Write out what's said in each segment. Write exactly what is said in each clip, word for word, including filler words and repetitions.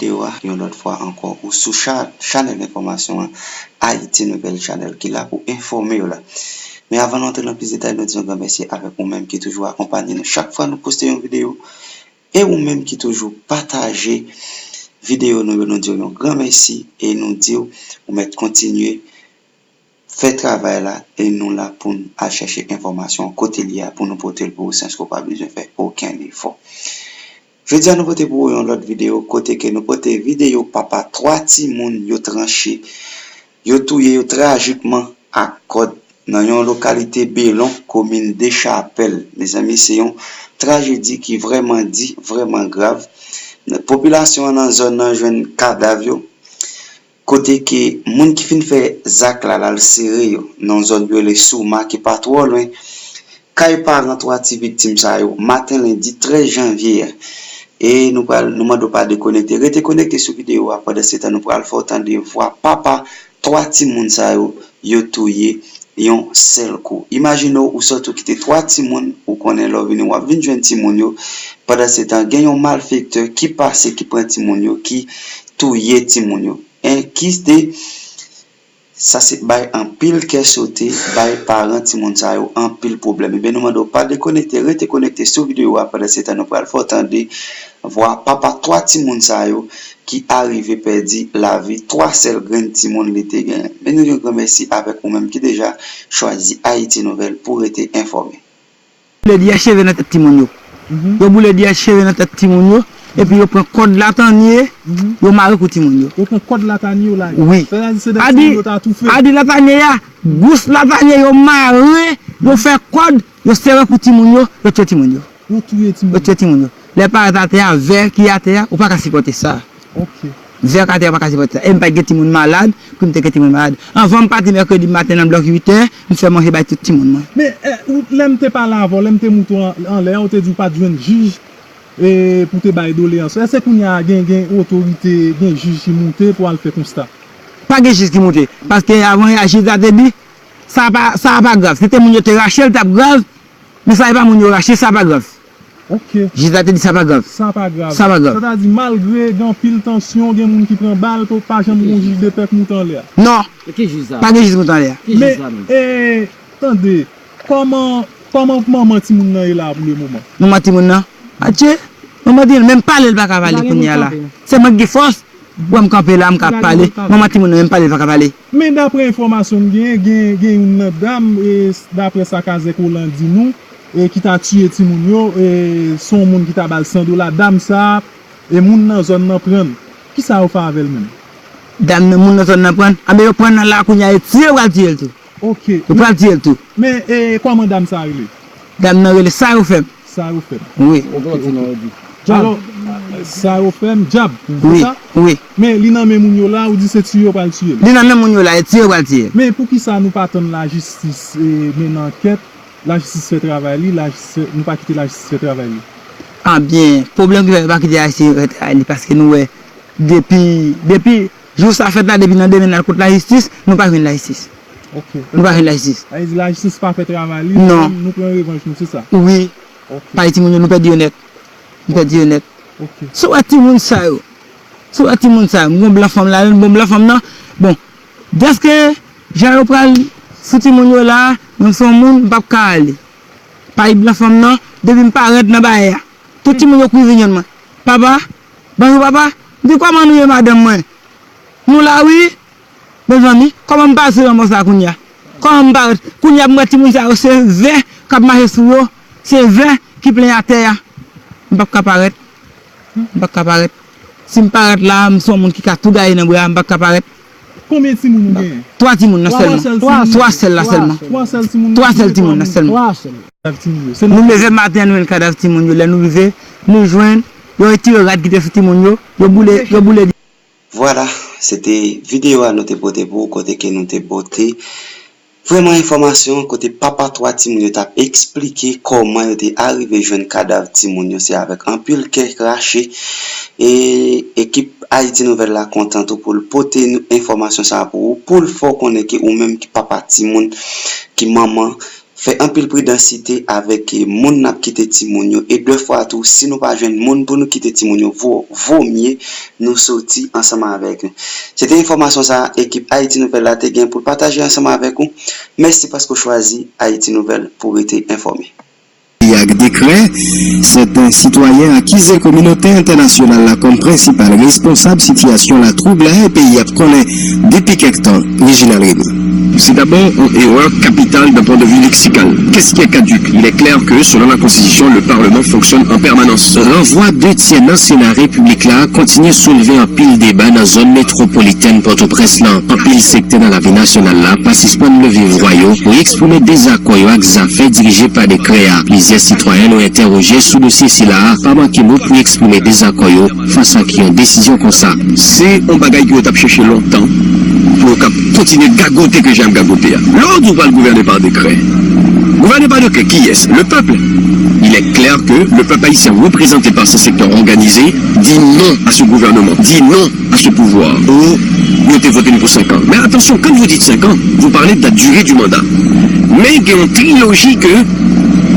Videyo a yon lòt fwa ankò ou sou cha- chanèl enfòmasyon an, Haiti Nouvelle Channel, ki la pou enfòme w la. Men avan nou antre nan plis detay, nou di yon gran mèsi avèk ou menm ki toujou akonpanye nou chak fwa nou poste yon videyo, e ou menm ki toujou pataje videyo nou yo, nou di w yon gran mèsi e nou di w ou mèt kontinye fè travay la, e nou la pou n al chèche enfòmasyon kote l ye a pou nou pote l pou ou san ke w pa bezwen fè okenn efò. Jodi a nou pote pou ou yon lòt videyo kote ke nou pote videyo papa twa timoun yo tranche, yo touye yo trajikman ak kòd nan yon lokalite Belon, komin Dechapèl. Mezanmi, se yon trajedi ki vrèman di, vrèman grav. Popilasyon an nan zòn nan jwenn kadav yo, kote ke moun ki fin fè zak la, l al sere yo nan zòn yo rele Souma, ki pa twò lwen kay paran twa ti viktim sa yo, maten lendi trèz janvye a. E nou pral, nou mande w pa dekonekte, rete konekte sou videyo a. Pandansetan, nou pral fè w tande vwa papa twa timoun sa yo, yo touye yon sèl kou. Imajine w, ou sòti w kite twa timoun, ou konnen lè w vini, w ap vin jwenn timoun yo. Pandansetan, gen yon malfektè ki pase, ki pran timoun yo, ki touye timoun yo. En, ki te, sa se bay anpil kè sote, bay paran timoun sa yo anpil pwoblèm. Ebyen, nou mande w pa dekonekte, rete konekte sou videyo a. Pandansetan, nou pral fè w tande vwa papa twa timoun sa yo ki arive pèdi lavi, twa sèl grenn timoun li te genyen. Men nou di yon gran mèsi avèk ou menm ki deja chwazi Ayiti Nouvèl pou rete enfòme. Boule dyè cheve nan tèt timoun yo. Yo boule dyè cheve nan tèt timoun yo, epi yo pran kòd latanye, yo mare kou timoun yo. Yo pran kòd latanye yo lage. Wi. Sa vle di se de timoun yo ta toufe. Adi latanye a, gous latanye yo mare, yo fè kòd, yo sere kou timoun yo, yo tye timoun yo. Yo touye timoun yo. Yo tye timoun yo. Lè parèt atè a, vè ki atè a, ou pa ka sipòte sa. Vè k atè a, ou pa ka sipòte sa. E m pa t gen timoun malad, pou m te gen timoun malad. Anvan m pati mèkredi maten nan blòk uit è, m fè manje bay tout timoun mwen. Men, eh, ou- lè m te pale avè w, lè m te moute w an- anlè a, ou te di w pa t jwenn jij, eh, pou te bay doleyans. Èske kounye a gen, gen otorite, gen jij ki moute pou al fè konsta? Pa gen jij ki moute. Paske avan yè a, jij la te di, sa pa, sa pa grav. Si te moun yo te rache l, t ap grav. Men sa e pa moun yo rache, sa pa grav. Ok. Jij la te di sa pa grav. Sa pa grav. Sa pa grav. Sètadi, malgre gen anpil tansyon, gen moun ki pran bal, pa janm gen yon jij de pè k moute anlè a. Non. E ki jij sa? Pa gen jij moute anlè a. Ki jij sa menm? Men, e, tande, kòman, kòman manman timoun nan ye la pou le moman? Manman timoun nan? Adje, manman timoun, menm pale l pa ka pale kounye a la. Se mwen ki gen fòs. Wè m kanpe la, m ka pale. Manman timoun nan menm pale, l pa ka pale. Men daprè enfòmasyon m genyen, gen, gen youn nan dam, e, daprè sa Kazèk Olan di nou, e, ki ta tiye timoun yo, e, se yon moun ki ta ba l san dola. Dam sa a, e, moun nan zòn nan pran l. Kisa yo fè avè l menm? Dam nan, moun nan zòn nan pran l. Anben yo pran l nan la kounye a, e tiye, yo pral tiye l tou. Ok. Yo pral tiye l tou. Men, e, kòman dam sa a rele? Dam nan rele Sa yo fè m. Sa yo fè m. Wi. Ok, ok. Alò, Sa yo fè m, Djab, se sa? Wi, wi. Men li nan men moun yo la, ou di se tiye yo pral tiye l. Li nan men moun yo la, e tiye yo pral tiye l. Men poukisa nou pa tann lajistis, e, mennen ankèt, lajistis fè travay li, lajistis fè, nou pa kite lajistis fè travay li? Anben, pwoblèm ki fè nou pa kite lajistis fè travay li, paske nou wè, depi, depi jou sa fèt la, depi nan demen n al kot lajistis, nou pa jwenn lajistis. Ok. Nou pa jwenn lajistis. Sa vle di lajistis pa fè travay li, nou menm, nou pran revanj nou, se sa? Wi. Ok. Pale timoun yo, nou pèdi yo nèt. Nou pèdi yo nèt. Ok. Si w wè timoun sa yo, si w wè timoun sa yo, m gon blan fanm ladan l, bon, blan fanm nan, bon, dèske jan yo pral sou timoun yo la, mwen se yon moun, m p ap ka ale. Pale blan fanm nan, depi m parèt nan bagay la, tout timoun yo kouri vin jwenn mwen. Papa, bonjou papa, m di kòman nou ye madanm mwen? Nou la wi. Mezanmi, kòman m parèt sou lanmò sa a kounye a? Kòman m parèt? Kounye a m wè timoun sa yo se vè k ap mache sou yo, se vè ki plen atè a. M p ap ka parèt. M p ap ka parèt. Si m parèt la, m se yon moun ki ka tou gaye nan bra, m p ap ka parèt. Konbyen timoun ou genyen? Twa timoun nan sèlman. Twa sèl la sèlman. Twa sèl timoun nan sèlman. Kadav timoun yo. Se nou. Nou leve maten an, nou jwenn kadav timoun yo. Lè nou rive, nou jwenn, yo retire rad ki te sou timoun yo, yo boule, yo boule. Vwala, se te videyo a nou te pote pou ou, kote ke nou te pote vrèman enfòmasyon, kote papa twa timoun yo t ap eksplike kòman yo te arive jwenn kadav timoun yo. Se avèk anpil kè rache. E ekip Ayiti Nouvèl la kontan tou pou l pote nou enfòmasyon sa a pou ou, pou l fè w konnen ke ou menm ki papa timoun, ki manman, fè anpil pridansite avèk moun n ap kite timoun yo. E dèfwa tou, si nou pa jwenn moun pou nou kite timoun yo, vo, vomye nou soti ansanm avèk nou. Se te enfòmasyon sa a ekip Ayiti Nouvèl la te gen pou l pataje ansanm avèk ou. Mèsi paske w chwazi Ayiti Nouvèl pou w rete enfòme. Ak dekrè, sèten sitwayen akize kominote entènasyonal la kòm prensipal responsab sitiyasyon latwoublay peyi ap konnen depi kèk tan. Reginald Remy. C'est d'abord une erreur capitale d'un point de vue lexical. Qu'est-ce qui est caduc ? Il est clair que, selon la Constitution, le Parlement fonctionne en permanence. Ranvwa de tyè nan Sena Repiblik la kontinye soulve anpil deba nan zòn metwopolitèn Pòtoprens lan. Anpil sektè nan lavi nasyonal la pa sispann leve vwa yo pou eksprime dezakò yo ak zafè dirije pa dekrè a. Plizyè sitwayen nou entèwoje sou dosye sila a pa manke mo pou eksprime dezakò yo fas ak yon desizyon konsa. Se yon bagay ke yo t ap chèche lontan pou yo kab kontinye gagote ke jan y ap gagote a. Lè w di w pral gouvène pa dekrè, gouvène pa dekrè kiyès? Le peuple. Il est clair que le peuple haïtien représenté par ce secteur organisé dit non à ce gouvernement, dit non à ce pouvoir. Ou yo te vote n pou senk an. Men atansyon, quand vous dites cinq ans, vous parlez de la durée du mandat. Men gen yon triloji ke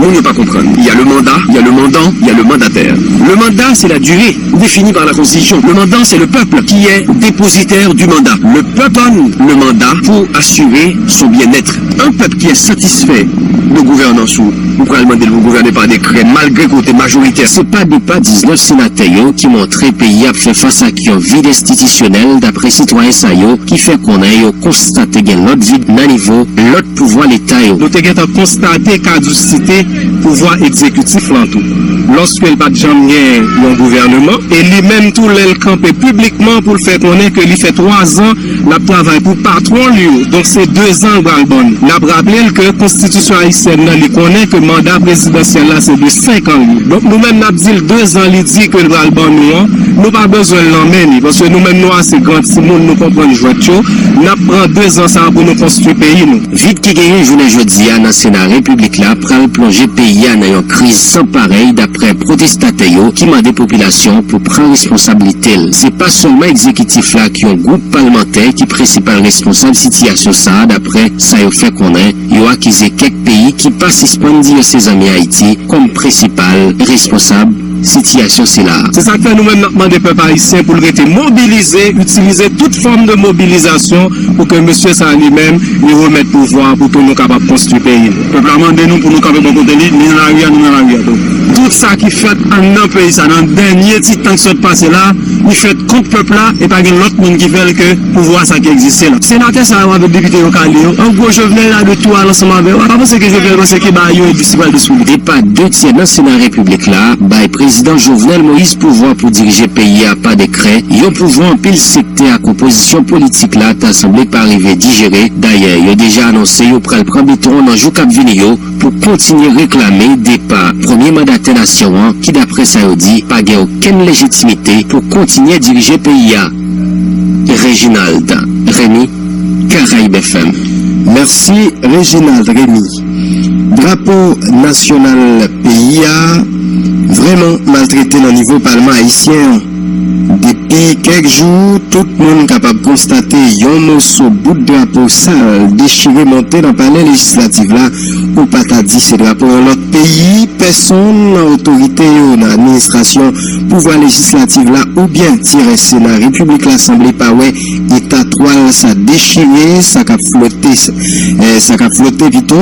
moun yo pa konprann. Il y a le mandat, il y a le mandant, il y a le mandataire. Le mandat, c'est la durée définie par la Constitution. Le mandant, c'est le peuple qui est dépositaire du mandat. Le peuple donne le mandat pour assurer son bien-être. Un peuple qui est satisfait de gouvènans ou, ou pral mande l pou gouvène pa dekrè, malgre ke w te majoritè. Se pa depa diznèf senatè yo ki montre peyi ap fè fas ak yon vid enstitisyonèl, daprè sitwayen sa yo, ki fè konnen yo konstate gen lòt vid nan nivo lòt pouvwa Leta yo. Nou te gentan konstate kadisite pouvwa egzekitif lan tou, lòske l pa t janm gen yon gouvèneman, e li menm tou lè l kanpe piblikman pou l fè konnen ke li fè twa zan l ap travay pou patwon l yo. Donk se de zan l pral ban nou. N ap raple l ke konstitisyon ayisyèn nan, li konnen ke manda prezidansyèl la se de senk an l ye. Donk nou menm n ap di l de zan li di ke l pral ban nou an, nou pa bezwen l nan men li, paske nou menm nou ase gran timoun, nou konprann jwèt yo. N ap pran de zan sa a pou nou konstwi peyi nou. Vid ki genyen jounen jodi a nan Sena Repiblik la pral plonje peyi a nan yon kriz san parèy, daprè pwotestatè yo ki mande popilasyon pou pran responsablite l. Se pa sèlman egzekitif la ak yon gwoup palmantè ki prensipal responsab sitiyasyon sa a, daprè sa yo fè konnen. Yo akize kèk peyi ki pa sispann di yo se zanmi Ayiti kòm prensipal responsab sitiyasyon sila a. Se sa k fè nou menm n ap mande pèp ayisyen pou l rete mobilize, itilize tout fòm de mobilizasyon pou ke mesye sa a li menm, li remèt pouvwa pou ke nou kapab konstwi peyi nou. Pèp la mande nou pou nou kanpe bò kote li, li nan lari a, nou nan lari a tou. Tout sa ki fèt anndan peyi sa, nan dènye ti tan k sot pase la, li fèt kont pèp la, e pa gen lòt moun ki fè l ke pouvwa sa ki egziste la. Senatè sa yo avèk depite yo k ale yo, an gwo, Jovenel la dwe tou al ansanm avè yo. Pa panse ke Jovenel panse ke ba yo e di si pral desou li. Depa de tyè nan Sena Repiblik la bay Prezidan Jovenel Moïse pouvwa pou dirije peyi a pa dekrè, yon pouvwa anpil sektè ak opozisyon politik la ta sanble pa rive dijere. Dayè, yo deja anonse yo pral pran beton nan jou k ap vini yo pou kontinye reklame depa premye mandatè nasyon an, ki, daprè sa yo di, pa gen okenn lejitimite pou kontinye dirije peyi a. Reginald Remy, Caraïbes F M. Mèsi, Reginald Remy. Drapo nasyonal peyi a vrèman maltrete nan nivo palman ayisyen an. Depi kèk jou, tout moun kapab konstate yon moso bout drapo sal dechire monte nan palè lejislatif la, ou pa ta di se drapo yon lòt peyi. Pèsonn nan otorite yo, nan administrasyon pouvwa lejislatif la oubyen ti rès Sena Repiblik la sanble pa wè eta twal sa dechire, sa k ap flote, eh, sa k ap flote pito,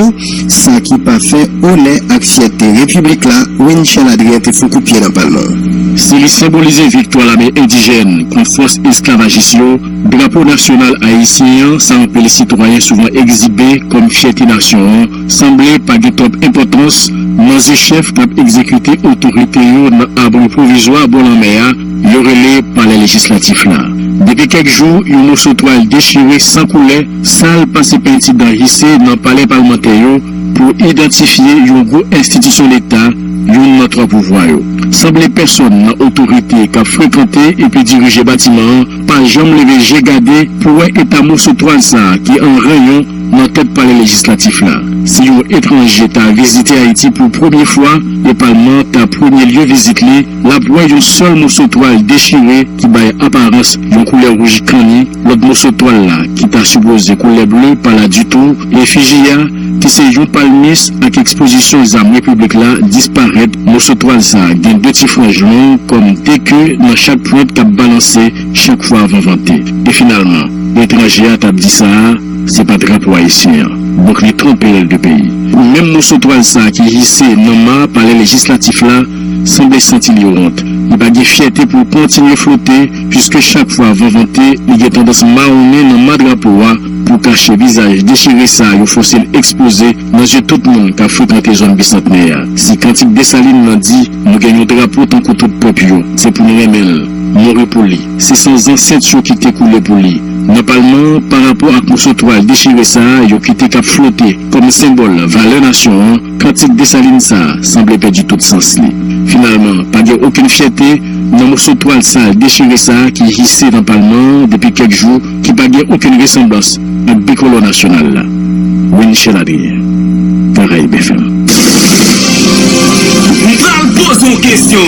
sa ki pa fè onè ak fyète Repiblik la. Winchel Adrien te fon kout pye nan palman. Si li senbolize viktwa lame endijèn kont fòs esklavajis yo, drapo nasyonal ayisyen an, sa anpil sitwayen souvan egzibe kòm fyète nasyon an, sanble pa gen twòp enpòtans nan zye chèf k ap egzekite otorite yo nan abri pwovizwa bò lanmè a, yo rele Palè Lejislatif la. Depi kèk jou, yon moso twal dechire san koulè, sal pase penti dan hise nan palè palmantè yo pou idantifye yon gwo enstitisyon Leta, youn nan twa pouvwa yo. Sanble pèsonn nan otorite k ap frekante epi dirije batiman an pa janm leve je gade pou wè eta moso twal sa a ki an ranyon nan tèt palè lejislatif la. Si yon etranje ta vizite Ayiti pou premye fwa e palman ta premye lye vizit li, l ap wè yon sèl moso twal dechire ki bay aparans yon koulè wouj kanni, lòt moso twal la ki ta sipoze koulè ble pa la ditou, efiji a ki se yon palmis ak ekspozisyon zam repiblik la disparèt. Moso twal sa a gen de ti franj long kòm de ke nan chak pwent k ap balanse chak fwa van vante. E finalman, etranje a t ap di sa a, se pa drapo ayisyen an. Donk li twonpe l de peyi. Pou menm moso twal sa a ki hise nan ma palè lejislatif la, sanble santi li wont. Li pa gen fyète pou l kontinye flote, piske chak fwa van vante, li gen tandans mawonnen nan ma drapo a pou kache vizaj dechire sa a yo fòse l ekspoze nan zye tout moun k ap frekante zòn Bisantnè a. Si kantik Desalin nan di, nou gen yon drapo tankou tout pèp yo, se pou n renmen l, mouri pou li. Se san zansèt yo ki te koule pou li. Nan palman, pa rapò ak moso twal dechire sa a yo kite k ap flote kòm senbòl valè nasyon an, kantik Desalin sa a sanble pèdi tout sans li. Finalman, pa gen okenn fyète nan moso twal sal dechire sa a ki hise nan palman an depi kèk jou, ki pa gen okenn resanblans ak bikolò nasyonal la. Winchel Adrien, Karayib F M. M pral poze w kesyon.